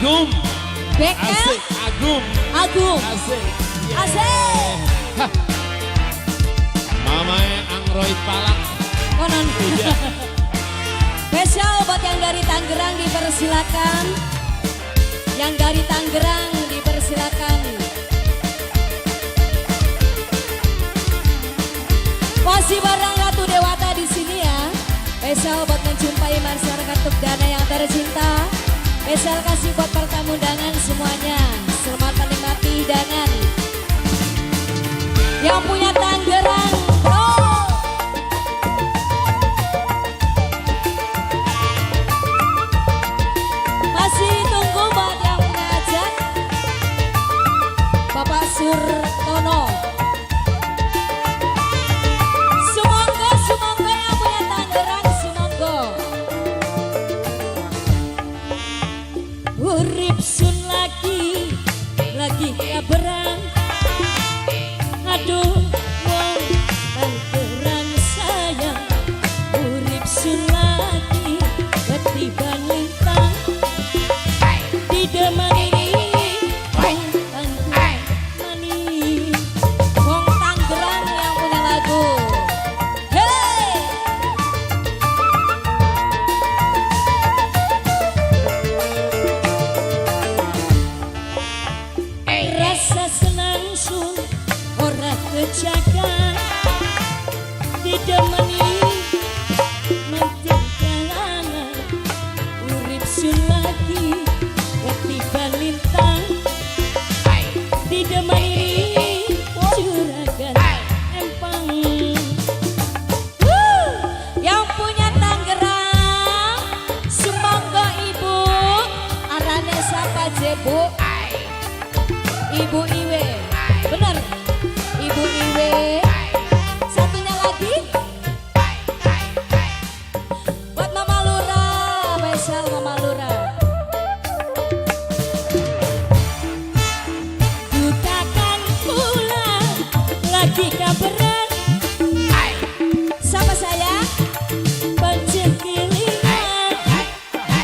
Agum. BL Asik, Agum. Agung. Asik. Yeah. Asik. Hah. Mamanya Angroid Palak. Konon. Iya. Spesial buat yang dari Tangerang dipersilakan. Yang dari Tangerang dipersilakan. Masih bareng Ratu Dewata di sini ya. Spesial buat menjumpai masyarakat Tukdana yang tercinta. Spesial kasih buat pertamu undangan semuanya. Selamat menikmati hidangan. Yang punya Tangerang, bro. Masih tunggu buat yang punya hajat. Bapak Surtono. Sumonggo, sumonggo yang punya Tangerang, sumonggo. Urip sun lagi kaberang. Aduh, wong Tangerang sayang. Urip sun lagi ketiban lintang. Didemani wong Tangerang mani. Wong Tangerang yang punya lagu. Hey! Rasa senang sun ora kejagan. Didemani manten kalangan. Urip sun lagi ketiban lintang. Didemani juragan empang. Wuh! Yang punya Tangerang, sumonggo ibu. Arane sapa je bu? Ibu Iwe, bener. Ibu Iwe. Satunya lagi. Buat Mama Lura, spesial Mama Lura. Dukakan pula lagi kaberan. Sama saya pencetilingan.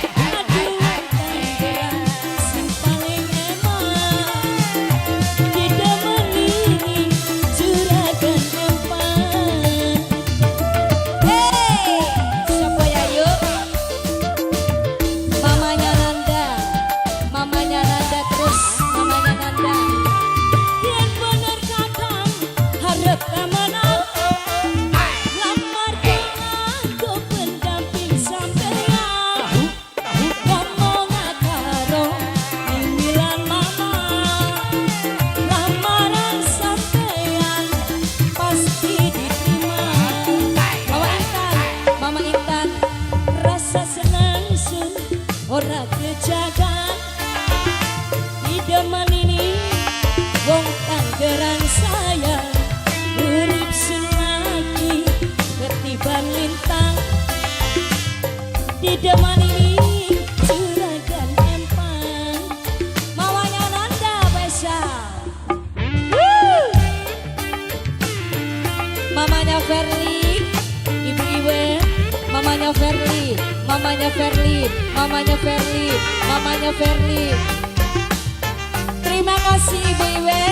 Aduh, Tangerang sing paling eman. Didemeni juragan empang. Hey, siapa ya yuk? Mamanya Nanda, mamanya Nanda terus, mamanya Nanda. Yen bener kakang harap menang. Lamar aku pendamping sampean. Ngomong karo mimilan mama. Lamaran sampean pasti diterima. Mama Intan, Mama Intan, rasa senang sun ora kejagan. Didemani wong Tangerang sayang. Urip sun lagi ketiban lintang. Didemani juragan empang. Mamanya Nanda spesial. Woo! Mamanya Ferli, Ibu Iwe, mamanya Ferli, mamanya Ferli, mamanya Ferli, mamanya Ferli. Terima kasih Ibu Iwe.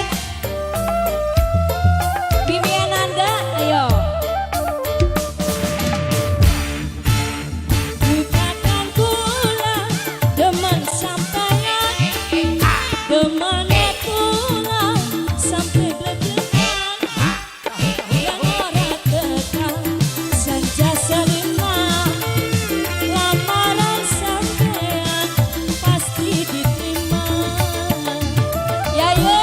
Mimi Ananda, ayo. Bukakan kula demen sampean, demen kula sampai bledekan. Yang ora tekan senja selima. Lamaran sampean pasti diterima. Ya yo.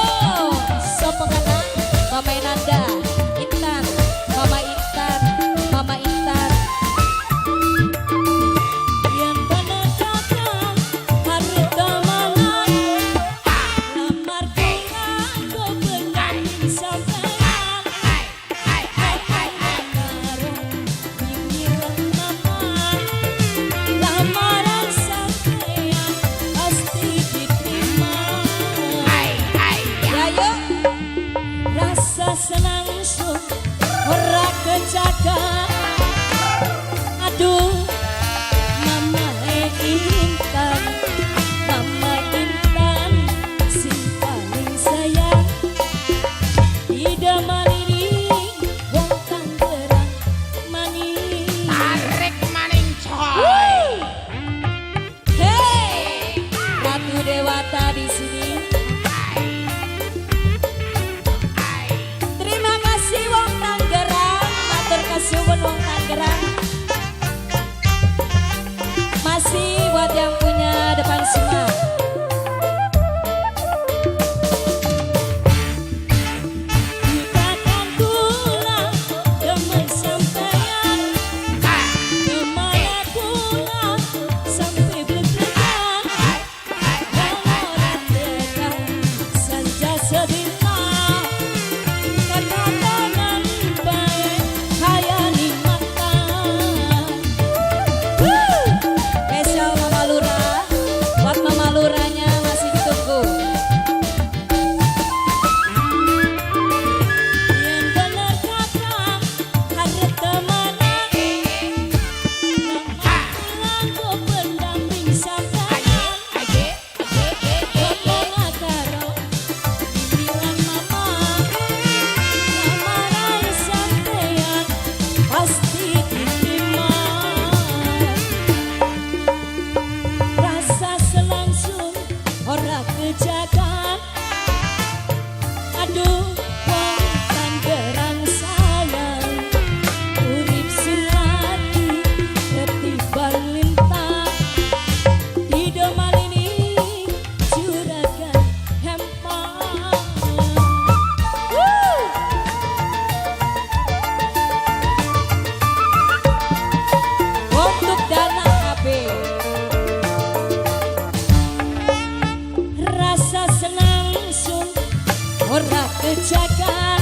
Dikerjakan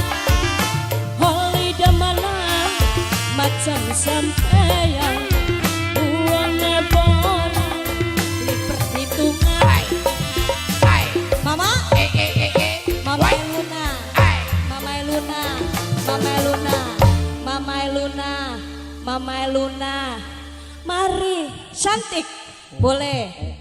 holiday mana macam sampeyan uangnya bola beli perhitungan. Ai. Ai. Mama. Eh eh eh eh. Mama Wai. Luna. Ai. Mama Luna, Mama Luna, Mama Luna, Mama Luna. Mari, cantik. Boleh.